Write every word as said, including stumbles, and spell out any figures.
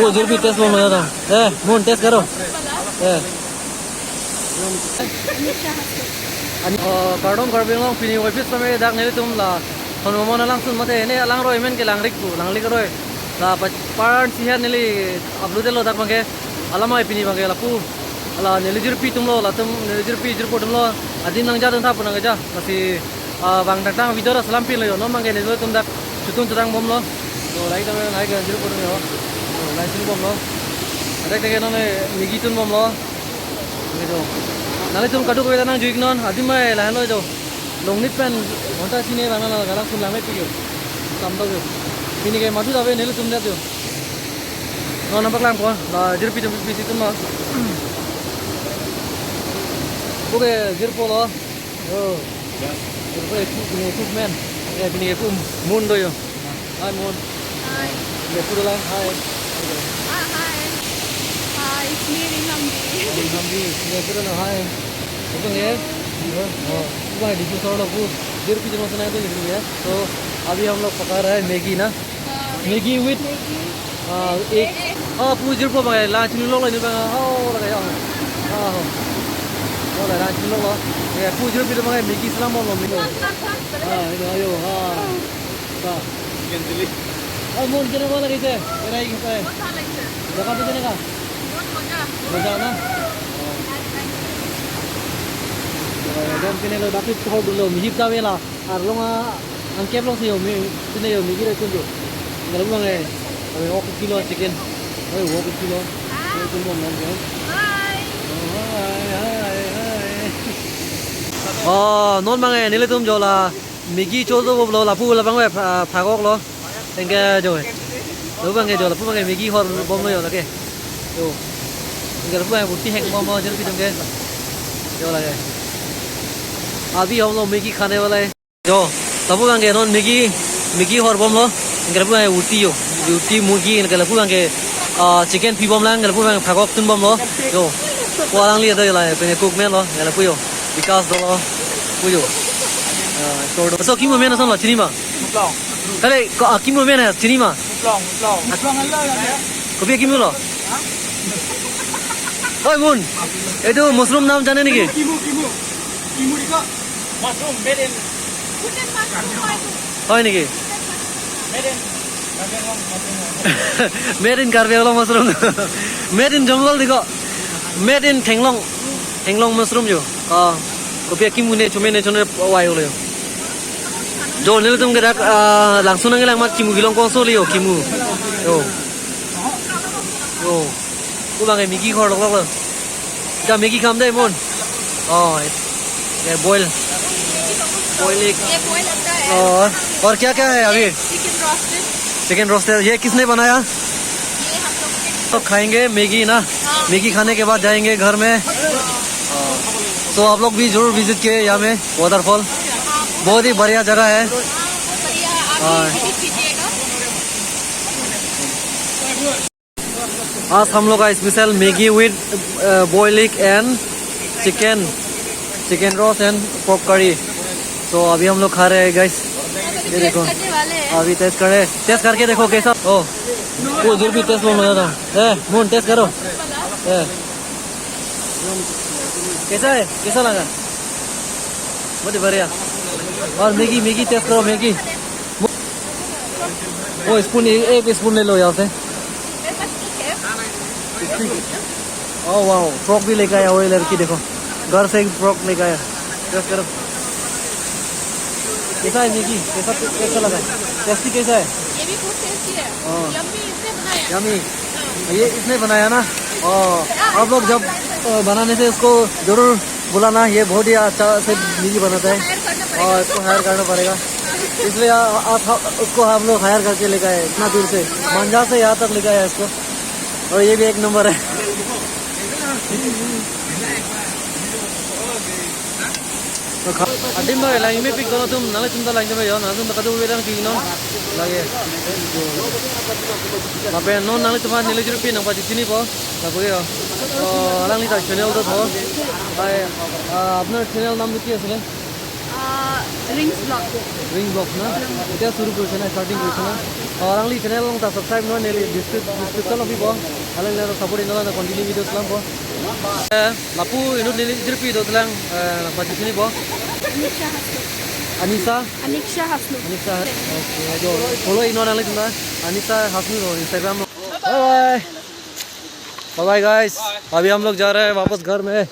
Oh, jirpi test bomlo ya ta. Eh, Mon, test karo. Eh. Ani, oh, kardom Karbi Anglong, pini office tame dak nelitum la. Hon Momon alangsun mate ne alang roi men ke Langrik pu, Langrik roi. La pa, paran sihan neli upload lo dak bangke. Alamai pini bangke lapu. Ala neli jirpi atum lo, latum neli jirpi jirpo atum lo. Adim nangja dun tha pu nangja. Lasi, ah, bang tangtang video ra selam pin lo yo. Non bangke nelitum dak chotun chotang bomlo. To, lake tame, lake jirpo atum yo. To, lake tun bomlo. Dak dak non Maggi tun bomlo. Gitu. Nanglitum kadokave ta nangjui iknon, adim mai lahenlo jo. Longnit pen ghonta sini bang nang la galang sun lang mai pi yo. Tam do yo. Pini ke madu ave nelitum det yo. Non nang paklang po, la jirpi atum pisi atum ma. Oke, jirpo lo. Yo. Jirpo eku, pini ekuk men. Eh, pini eku Mon do yo. Hi, Mon. Hi. Pini eku do lang, hi. Ah, hi. Hi, it's me, Ring Hamdi. Ring Hamdi, pini eku do lang, hi. Oke, ye? Oh, oh. Wah, di pusar lo, bu. Jirpi atum sana itu gitu ya. So, अभी हम लोग पका रहे हैं Maggi ना। Maggi with, ah, egg. Ah, pu jirpo bang, la chinilok la ni bang, oh, la kaya. Ah, oh. Oh, la, la chinilok la. Ya, pu jirpi bang, Maggi selam bomlo, Maggi. Ah, itu, ayo, ah. Ka. Chicken chili. Oh, Mon, kena ko lagi se? Kena iki se. Jaga tu kena ka? Moja na? Oh. Dan kena lo, dapit hor dolo, mihip ta vela. Arlong a, angkep long si yo, mi, sini yo, Maggi ra kun yo. Kalau bang eh, kami wok kilo chicken. Oi, wok kilo. Oi, kun bang bang eh. Hi. Oh, hi, hi, hi. Oh, non bang eh, nelitum jo la Maggi cho do bomlo, lapu labang eh, pha-, phakok lo. Anke jo eh. Lapu bang eh jo, lapu bang eh Maggi hor bomlo yo lake. Yo. Anke lapu bang eh buti hek bomlo, jirpi atum ke. Jo lake. अभी हम लोग मैगी खाने वाला है। Jo, lapu bang ke non Maggi, Maggi hor bomlo, anke lapu bang ke uti yo, uti Maggi, anke lapu bang ke, ah, chicken pi bomlang, anke lapu bang ke phakok tun bomlo, jo, ko alangli ada la, pene cook men lo, anke lapu yo, Bikas dolo, pu yo. Ah, so, so kim men ason lo, chini ma? Muklong. Kale, ko, ah, kim men ya, chini ma? Muklong, muklong. Muklong lo ya. Kopi kim lo? Oi, Mon, এইটো mushroom নাম জানে নেকি? Kimu, kimu. Kimu di ko. Mushroom, made in. হয় নেকি? Made in Karbi Anglong mushroom. Made in jungle di ko. Made in Thenglong. Thenglong mushroom yo. Ah, kopi kimu ne chome ne chone wai ole yo. Jo nelitum ke dak, ah, langsung nanglang mat kimu kelong kongso le yo kimu. Yo. Yo. Ko bang ke Maggi khor lok lok lo. Ita Maggi kham dei Mon. Oh, ये boil. Boil egg. ये boil लगता है। और, और क्या क्या है अभी? Chicken roasted. Chicken roasted. ये किसने बनाया? ये हम लोग ने। तो खाएंगे मैगी ना। हाँ। मैगी खाने के बाद जाएंगे घर में। तो आप लोग भी जरूर विजिट किए यहाँ में वाटरफॉल। हाँ, बहुत ही बढ़िया जगह है। हाँ, बहुत बढ़िया। आप भी हाँ। विजिट कीजिएगा। आज हम लोग का special Maggi with, a, boiled egg and chicken, chicken roast and pork करी। तो अभी हम लोग खा रहे हैं गाइस, ये देखो। करने वाले हैं। अभी टेस्ट कर रहे हैं, टेस्ट करके देखो कैसा। ओ, वो जो भी टेस्ट बोल रहा था। ए, मोहन, टेस्ट करो। ए, कैसा है, कैसा लगा? बहुत ही बढ़िया। और मैगी, मैगी टेस्ट करो, मैगी। वो स्पून, एक स्पून ले लो यहाँ से। ओ वाओ, पोर्क भी लेकर आया वो लड़की, देखो, घर से पोर्क लेकर आया। टेस्ट करो, कैसा है मैगी? कैसा, कैसा लगा? टेस्टी कैसा है? ये भी बहुत टेस्टी है। हाँ। यम्मी, इसने बनाया। यम्मी। ये इसने बनाया ना? और आप लोग जब, अ, बनाने से उसको जरूर बुलाना, ये बहुत ही अच्छा से मैगी बनाता है। हायर करना पड़ेगा। और इसको हायर करना पड़ेगा। इसलिए आ-, आप ह-, उसको हम लोग हायर करके लेकर आए इतना दूर से, मंजा से यहाँ तक लेकर आए इसको। और ये भी एक नंबर है। Adim ba lang ime pik dono tum, nang tum ta lang tum yo, nang tum ta kadu bedang tingnon. Lagi. Lapen non nang tum neli jurpi nang pati chinipo. Lapu yo. Oh, alangli ta channel do tho. Hai, ah, apnar channel naam to ki asile? Rings Vlog. Rings Vlog na? Etiya suru korise na, starting korise na? Alangli channel along ta subscribe non, neli descrip-, description lo pipo. Alangli ta support non, continue videos langpo. Eh, lapu inut neli jirpi dolang, eh, nangpachinipo. Anisha Hasnu. Anisa? Anisha Hasnu. Anisha. Okay, jo. Follow non alangli na. Anisha Hasnu lo Instagram lo. Bye bye. Bye bye guys. अभी हम लोग जा रहे हैं वापस घर में.